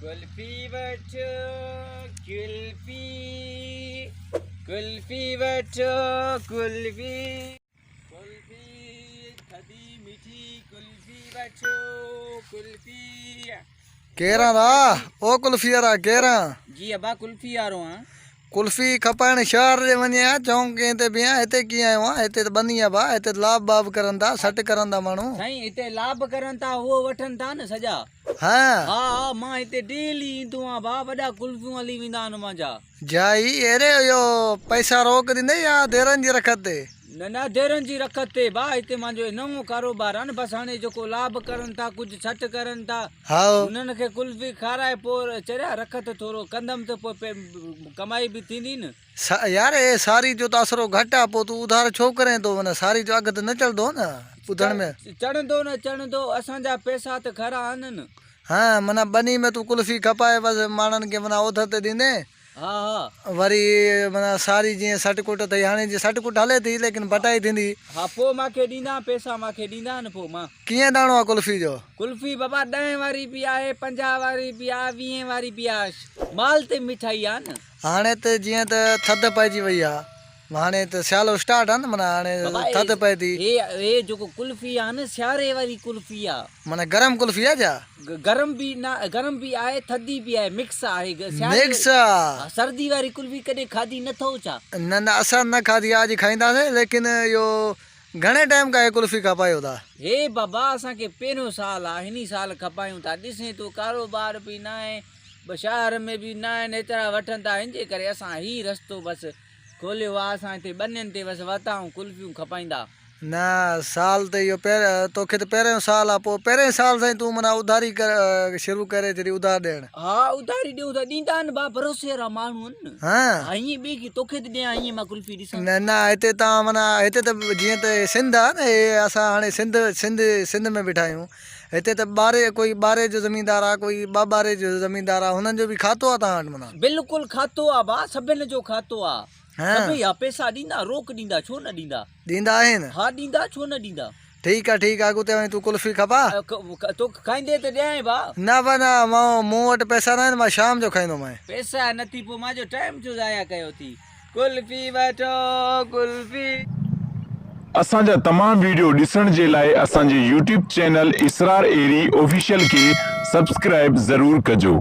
ڪلفي وٺ ڪلفي ڪلفي وٺ ڪلفي ڪلفي ٿڌي مٺي ڪلفي وٺ ڪلفي. ڪيران دا او ڪلفي وارا ڪيران. جي ابا ڪلفي وارو آن. ڪلفي کپائڻ شهر ڏي وڃي ها چونڪ ڪنهن تي بيهان هتي ڪيئن آيو آن هتي ته ٻني آ ڀاء هتي ته لاڀ ٻاڀ ڪرن ٿا سٽ ڪرن ٿا ماڻهو. سائين هتي لاڀ ڪرن ٿا اهو وٺن ٿا نه سڄا. ها. ها ها مان هتي ڊيلي ايندو آهيان ڀاء وڏا ڪلفيون هلي ويندا آهن مانجا. جائي ايري اهو پئسا روڪ ڏيندئي يا ديرن جي رکت تي. نه نه ديرن جي رکت تي ڀاء هتي مانجو هي نئون ڪاروبار آهي نه بس هاڻي جيڪو لاڀ ڪرن ٿا ڪجهه سٽ ڪرن ٿا. هائو. انهن کي ڪلفي کارائي پوء چريا رکت ٿورو ڪندم ته پوء ڪمائي به ٿيندي نه. يار هي ساري جو ته آسرو گهٽ آ پوء تون اڌار ڇو ڪرين ٿو معنيٰ ساري جو اگهه ته نه چڙهندو نه ٻڌڻ ۾. چڙهندو نه چڙهندو اسان جا پئسا ته کرا آهن نه. ها معنيٰ ٻني ۾ تون ڪلفي کپائي بس ماڻهن کي معنيٰ اوڌر تي ڏيندين. ها ها. وري معنيٰ ساري جيئن سٽ ڪٽ اٿئي هاڻي جي سٽ ڪٽ هلي ٿي ليڪن بٽائي ٿيندي. ها پوء مان کي ڏيندا پئسا مان کي ڏيندا نه پوء مان. ڪيئن داڻو آ ڪلفي جو؟ ڪلفي بابا ڏهين واري به آهي 50 واري به آ ويهين واري به آ مال تي مٺائي آ نه. هاڻي ته جيئن ته ٿڌ پئجي وئي آ هاڻي ته سيالو اسٽارٽ آ نه معنيٰ هاڻي ٿڌ پئي ٿي. هي هي جيڪو ڪلفي آ نه سياري واري ڪلفي آ. معنيٰ گرم ڪلفي آ ڇا؟ گرم به نه گرم به آهي ٿڌي به آهي مڪس آهي سياري مڪس آ. سردي واري ڪلفي ڪڏهن کاڌي نه اٿئو ڇا؟ نه نه اسان نه کاڌي آ اڄ کائينداسين ليڪن اهو گهڻي ٽائيم کان هي ڪلفي کپايو ٿا؟ هي بابا اسان کي پهريون سال آ هني سال کپايون ٿا ڏسين ٿو ڪاروبار به ناهي شهر ۾ به ناهن ايترا وٺن ٿا هن جي ڪري اسان هي رستو بس کوليو آ اسان هتي ٻنين تي بس وتا آهيون ڪلفيون کپائيندا. نه سال ته اهو پهر توکي ته پهريون سال آ پوء پهرين سال سائين تون معنيٰ اڌاري ڪر شروع ڪري ڇڏي اڌار ڏيڻ. ها اڌاري ڏيون ٿا ڏيندا آهن ڀا ڀروسي وارا ماڻهو آهن نه. ها. ها ائين ٻئي کي توکي ته ڏيان ائين مان ڪلفي ڏسان. نه نه هتي تان معنيٰ هتي ته جيئن ته سنڌ آ نه هي اسان هاڻي سنڌ سنڌ سنڌ ۾ بيٺا آهيون هتي ته ٻاري ڪوئي ٻاري جو زميندار آ ڪوئي ٻه ٻاري جو زميندار آ هنن جو به کاتو آ تان وٽ معنيٰ. بلڪل کاتو آ ڀا سڀن جو کاتو آ سڀئي ها پئسا ڏيندا روڪ ڏيندا ڇو نه ڏيندا. ڏيندا آهن. ها ڏيندا ڇو نه ڏيندا. ٺيڪ آ ٺيڪ آ اڳتي وڃي تون ڪلفي کپا. توکي کائيندي ته ڏيانء ڀا. نه ڀا نه مون وٽ پئسا نه آهن مان شام جو کائيندومانء. پئسا نه ٿي پوء مانجو ٽائيم ڇو ضايع ڪيو ٿي. ڪلفي وٺو ڪلفي. اسان جا تمام ويڊيو ڏسڻ جي لاء اسان جي YouTube channel Israr Ahri official کي سبسڪرائيب ضرور ڪجو.